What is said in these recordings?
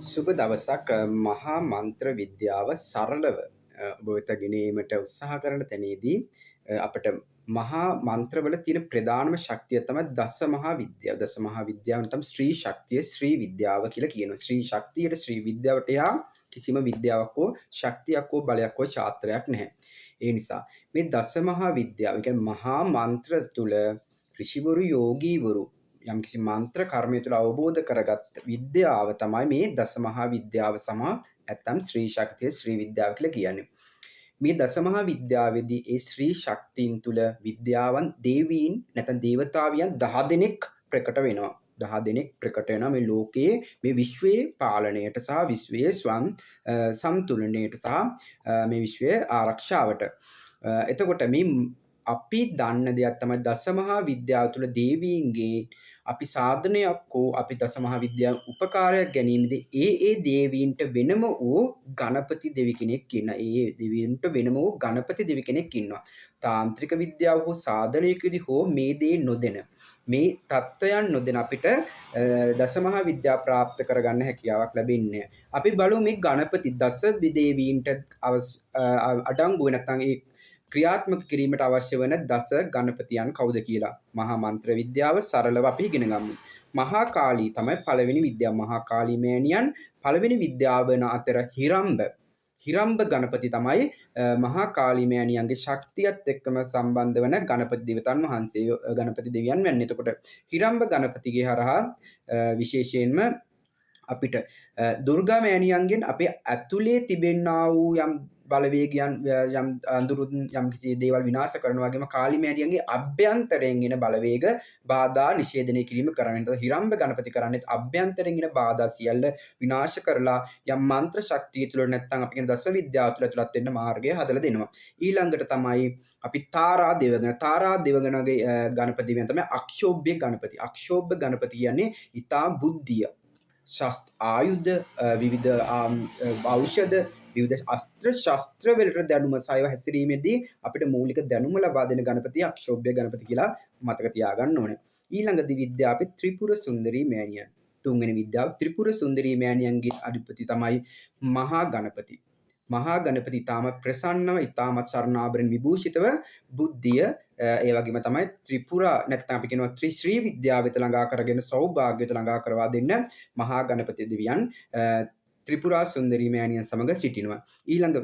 සුබ දවසක්. මහා මන්ත්‍ර විද්‍යාව සරලව ඔබ වෙත ගෙන ඒමට උත්සාහ කරන තැනේදී අපට මහා මන්ත්‍රවල තියෙන ප්‍රධානම ශක්තිය තමයි දස මහා විද්‍යාව. දස මහා විද්‍යාව නැත්නම් ශ්‍රී ශක්තිය, ශ්‍රී විද්‍යාව කියලා කියනවා. ශ්‍රී ශක්තියට, ශ්‍රී විද්‍යාවට එහා කිසිම විද්‍යාවක් හෝ ශක්තියක් හෝ බලයක් හෝ ශාස්ත්‍රයක් නැහැ. ඒ නිසා මේ දස මහා විද්‍යාව, ඒ කියන්නේ මහා මන්ත්‍ර තුල ඍෂිවරු, යෝගීවරු යම්කිසි මන්ත්‍ර කර්මය තුළ අවබෝධ කරගත් විද්‍යාව තමයි මේ දස මහා විද්‍යාව සම නැත්නම් ශ්‍රී ශක්තිය, ශ්‍රී විද්‍යාව කියලා කියන්නේ. මේ දස මහා විද්‍යාවේදී ඒ ශ්‍රී ශක්තියින් තුළ විද්‍යාවන්, දේවීන් නැත්නම් දේවතාවියන් 10 දෙනෙක් ප්‍රකට වෙනවා. 10 දෙනෙක් ප්‍රකට වෙනවා මේ ලෝකයේ, මේ විශ්වයේ පාලනයට සහ විශ්වයේ ස්වයං සම්තුලනයට සහ මේ විශ්වයේ ආරක්ෂාවට. එතකොට මේ අපි දන්න දෙයක් තමයි දස මහා විද්‍යාව තුළ දේවීන්ගේ අපි සාධනයක් හෝ අපි දස මහා විද්‍යාව උපකාරයක් ගැනීමේදී ඒ ඒ දේවීන්ට වෙනම වූ ගණපති දෙවි කෙනෙක් ඉන්නවා. ඒ ඒ දේවීන්ට වෙනම වූ ගණපති දෙවි කෙනෙක් ඉන්නවා. තාන්ත්‍රික විද්‍යාව හෝ සාධනයකදී හෝ මේ දේ නොදෙන, මේ තත්ත්වයන් නොදෙන අපිට දස මහා විද්‍යාව ප්‍රාප්ත කරගන්න හැකියාවක් ලැබෙන්නේ නැහැ. අපි බලමු මේ ගණපති දස දේවීන්ට අඩංගු වෙන නැත්නම් ඒ ක්‍රියාත්මක කිරීමට අවශ්‍ය වන දස ගණපතියන් කවුද කියලා. මහා මන්ත්‍ර විද්‍යාව සරලව අපි ඉගෙන ගමු. මහා කාලී තමයි පළවෙනි විද්‍යාව. මහා කාලී මෑණියන් පළවෙනි විද්‍යාව වන අතර හිරම්බ ගණපති තමයි මහා කාලී මෑණියන්ගේ ශක්තියත් එක්කම සම්බන්ධ වන ගණපති දේවතන් වහන්සේ, ගණපති දෙවියන් වෙන්නේ. එතකොට හිරම්බ ගණපතිගේ හරහා විශේෂයෙන්ම අපිට දුර්ගා මෑණියන්ගෙන් අපේ ඇතුලේ තිබෙන්නා වූ යම් බලවේගයන්, යම් අඳුරුන්, යම් කිසි දේවල් විනාශ කරනවා වගේම කාලී මෑණියන්ගේ අභ්‍යන්තරයෙන් එන බලවේග බාධා නිෂේධනය කිරීම කරන්නේ. එතකොට හිරම්බ ගණපති කරන්නේ අභ්‍යන්තරයෙන් එන බාධා සියල්ල විනාශ කරලා යම් මන්ත්‍ර ශක්තිය තුළ නැත්නම් අපි කියන දස විද්‍යාව තුළ ඇතුළත් වෙන්න මාර්ගය හදලා දෙනවා. ඊළඟට තමයි අපි තාරා දෙවගණ. තාරා දෙවගණගේ ගණපති දෙවියන් තමයි අක්ෂෝභ්‍ය ගණපති. අක්ෂෝභ්‍ය ගණපති කියන්නේ ඊතා බුද්ධිය, ශස්ත්‍ර ආයුධ, විවිධ ඖෂධ, විවිධ අස්ත්‍ර ශස්ත්‍ර වලට දැනුම සහ ඒවා හැසිරීමේදී අපිට මූලික දැනුම ලබා දෙන ගණපති අක්ෂෝභ්‍ය ගණපති කියලා මතක තියාගන්න ඕනේ. ඊළඟ විද්‍යාව අපි ත්‍රිපුර සුන්දරී මෑණියන්. තුන්වෙනි විද්‍යාව ත්‍රිපුර සුන්දරී මෑණියන්ගේ අධිපති තමයි මහා ගණපති. මහා ගණපති ඊටාම ප්‍රසන්නව, ඊටාමත් සරණාභරණ විභූෂිතව බුද්ධිය, ඒ වගේම තමයි ත්‍රිපුරා නැත්නම් අපි කියනවා ත්‍රිශ්‍රී විද්‍යාව වෙත ළඟා කරගෙන සෞභාග්‍ය වෙත ළඟා කරවා දෙන්න මහා ගණපති දෙවියන් ත්‍රිපුරා සුන්දරී මෑණියන් සමග සිටිනවා. ඊළඟ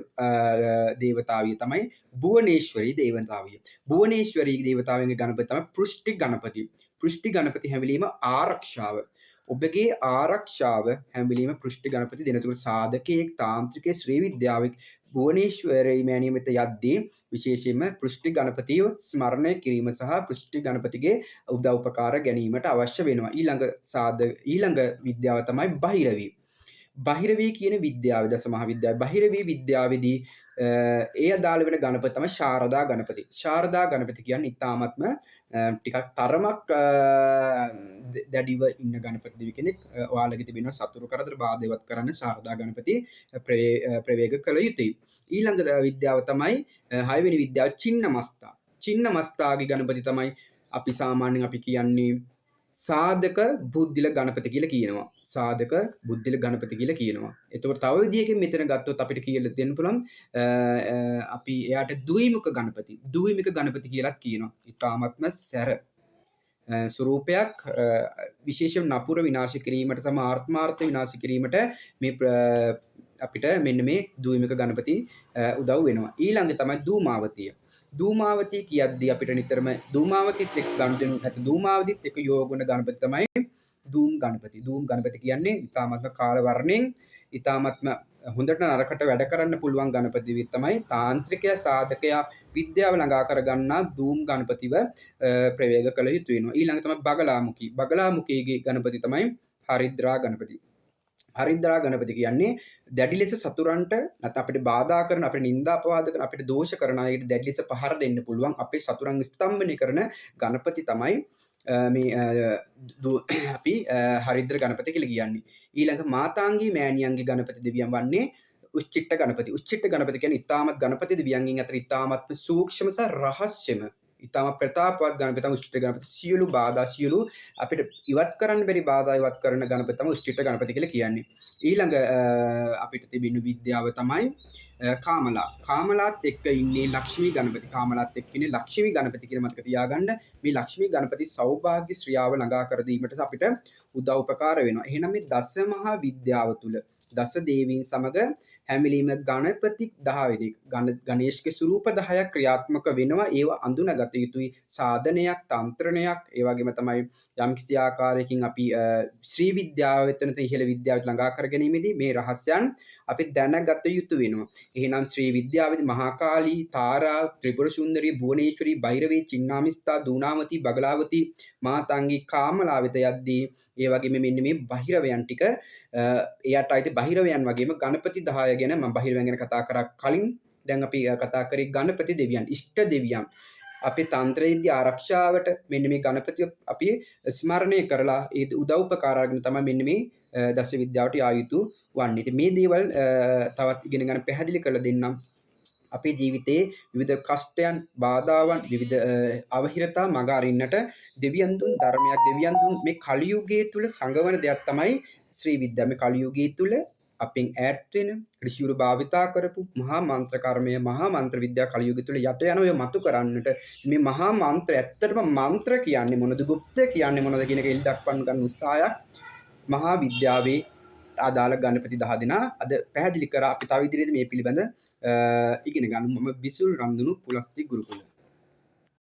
දේවතාවිය තමයි භුවනේශ්වරී දේවතාවිය. භුවනේශ්වරී දේවතාවියන්ගේ ගණපති තමයි පෘෂ්ටි ගණපති. පෘෂ්ටි ගණපති හැම වෙලෙම ආරක්ෂාව. ඔබගේ ආරක්ෂාව හැම වෙලෙම පෘෂ්ටි ගණපති දෙන. එතකොට සාධකයෙක්, තාන්ත්‍රිකයෙක්, ශ්‍රී විද්‍යාවෙක් භුවනේශ්වරී මෑණියන් වෙත යද්දී විශේෂයෙන්ම පෘෂ්ටි ගණපතිව ස්මරණය කිරීම සහ පෘෂ්ටි ගණපතිගේ උදව් උපකාර ගැනීමට අවශ්‍ය වෙනවා. ඊළඟ විද්‍යාව තමයි බහිරවි. බහිරවි කියන විද්‍යාව, දස මහා විද්‍යාව. බහිරවි විද්‍යාවේදී ඒ අදාළ වෙන ගණපති තමයි ශාරදා ගණපති. ශාරදා ගණපති කියන්නේ ඉතාමත්ම ටිකක් තරමක් දැඩිව ඉන්න ගණපති දෙවි කෙනෙක්. ඔයාලගේ තිබෙනවා සතුරු කරදර බාධාවත් කරන්න ශාරදා ගණපති ප්‍රවේග කළ යුතුයි. ඊළඟ විද්‍යාව තමයි හයවෙනි විද්‍යාව චින්නමස්තා. චින්නමස්තාගේ ගණපති තමයි අපි සාමාන්‍යයෙන් අපි කියන්නේ සාධක බුද්ධිල ගණපති කියලා කියනවා. සාධක බුද්ධිල ගණපති කියලා කියනවා. එතකොට තව විදියකින් මෙතන ගත්තොත් අපිට කියලා දෙන්න පුළුවන් අපි එයාට ද්විමුඛ ගණපති. ද්විමුඛ ගණපති කියලාත් කියනවා. ඉතාමත්ම සැර ස්වරූපයක්, විශේෂයෙන් නපුර විනාශ කිරීමට සම ආත්මාර්ථ විනාශ කිරීමට මේ අපිට මෙන්න මේ ද්විමුඛ ගණපති උදව් වෙනවා. ඊළඟ තමයි ධූමාවතිය. ධූමාවතිය කියද්දී අපිට නිතරම ධූමාවතිත් එක්ක ගනුදෙනු නැත්නම් ධූමාවතිත් එක්ක යෝග වන ගණපති තමයි ධූම් ගණපති. ධූම් ගණපති කියන්නේ ඉතාමත්ම කාල වර්ණයෙන් ඉතාමත්ම හොඳට නරකට වැඩ කරන්න පුළුවන් ගණපති දෙවියෙක් තමයි තාන්ත්‍රිකයා, සාධකයා විද්‍යාව ළඟා කරගන්නා ධූම් ගණපතිව ප්‍රවේග කළ යුතු වෙනවා. ඊළඟ තමයි බගලාමුඛී. බගලාමුඛීගේ ගණපති තමයි හරිද්‍රා ගණපති. හරිද්‍රා ගණපති කියන්නේ දැඩි ලෙස සතුරන්ට නැත්නම් අපිට බාධා කරන, අපිට නිന്ദා අපවාද කරන, අපිට දෝෂ කරන අයට දැඩි ලෙස පහර දෙන්න පුළුවන් අපේ සතුරන් ස්තම්භනය කරන ගණපති තමයි මේ අපි හරිද්‍ර ගණපති කියලා කියන්නේ. ඊළඟ මාතාංගී මෑණියන්ගේ ගණපති දෙවියන් වන්නේ උච්චිට්ඨ ගණපති. උච්චිට්ඨ ගණපති කියන්නේ ඉතාමත් ගණපති දෙවියන්ගෙන් අතර ඉතාමත්ම සූක්ෂම සහ රහස්‍යම ඊටම ප්‍රතාපවත් ගණපති තමයි උෂ්ඨිත ගණපති. සියලු බාධා, සියලු අපිට ඉවත් කරන්න බැරි බාධා ඉවත් කරන ගණපති තමයි උෂ්ඨිත ගණපති කියලා කියන්නේ. ඊළඟ අපිට තිබෙන විද්‍යාව තමයි කාමලා. කාමලාත් එක්ක ඉන්නේ ලක්ෂ්මී ගණපති. කාමලාත් එක්ක ඉන්නේ ලක්ෂ්මී ගණපති කියලා මතක තියාගන්න. මේ ලක්ෂ්මී ගණපති සෞභාග්‍ය ශ්‍රියාව ළඟා කර දීමට අපිට උදව් උපකාර වෙනවා. එහෙනම් මේ දසමහා විද්‍යාව තුල දස දේවීන් සමග හැම වෙලෙම ගණපති 10 වෙනි ගණේෂ්ගේ ස්වරූප 10ක් ක්‍රියාත්මක වෙනවා. ඒව අඳුනගත යුතුයි. සාධනයක්, තන්ත්‍රණයක්, ඒ වගේම තමයි යම්කිසි ආකාරයකින් අපි ශ්‍රී විද්‍යාව වෙත නැත්නම් ඉහළ විද්‍යාව වෙත ළඟා කර ගැනීමේදී මේ රහස්යන් අපි දැනගත යුතු වෙනවා. එහෙනම් ශ්‍රී විද්‍යාවේදී මහාකාලී, තාරා, ත්‍රිපුර සුන්දරී, භුවනේශ්වරී, භෛරවී, චින්නාමිස්තා, දූනාවති, බගලාවති, මාතංගි, කාමලා වෙත යද්දී ඒ වගේම මෙන්න මේ බහිරවයන් ටික එයාට අයිති බහිරවයන් වගේම ගණපති 10 ගැන මම බහිරවයන් ගැන කතා කරා කලින්. දැන් අපි කතා කරේ ගණපති දෙවියන්, ඉෂ්ට දෙවියන්. අපේ තන්ත්‍රයේදී ආරක්ෂාවට මෙන්න මේ ගණපති අපි ස්මරණය කරලා ඒ උදව් උපකාර අරගෙන තමයි මෙන්න මේ දස විද්‍යාවට යා යුතු වන්නේ. ඉතින් මේ දේවල් තවත් ඉගෙන ගන්න පැහැදිලි කරලා දෙන්නම්. අපේ ජීවිතයේ විවිධ කෂ්ටයන්, බාධාවන්, විවිධ අවහිරතා මඟ අරින්නට දෙවියන් දුන් ධර්මයක්, දෙවියන් දුන් මේ කලියුගයේ තුල සංගවන දෙයක් තමයි ශ්‍රී විද්‍යාව. මේ කලියුගයේ තුල අපෙන් ඈත් වෙන ඍෂිවරු භාවිතා කරපු මහා මන්ත්‍ර කර්මය, මහා මන්ත්‍ර විද්‍යාව කලියුගය තුල යට යන ඔය මතු කරන්නට මේ මහා මන්ත්‍ර, ඇත්තටම මන්ත්‍ර කියන්නේ මොනද, ගුප්ත කියන්නේ මොනද කියන එක එලි දක්වන්න ගන්න උත්සාහයක් මහා විද්‍යාවේ අදාළ ගණපති 10 දෙනා අද පැහැදිලි කරා. අපි තව ඉදිරියේදී මේ පිළිබඳ ඉගෙන ගන්න. මම බිසුල් රන්දුනු පුලස්ති ගුරුකුල.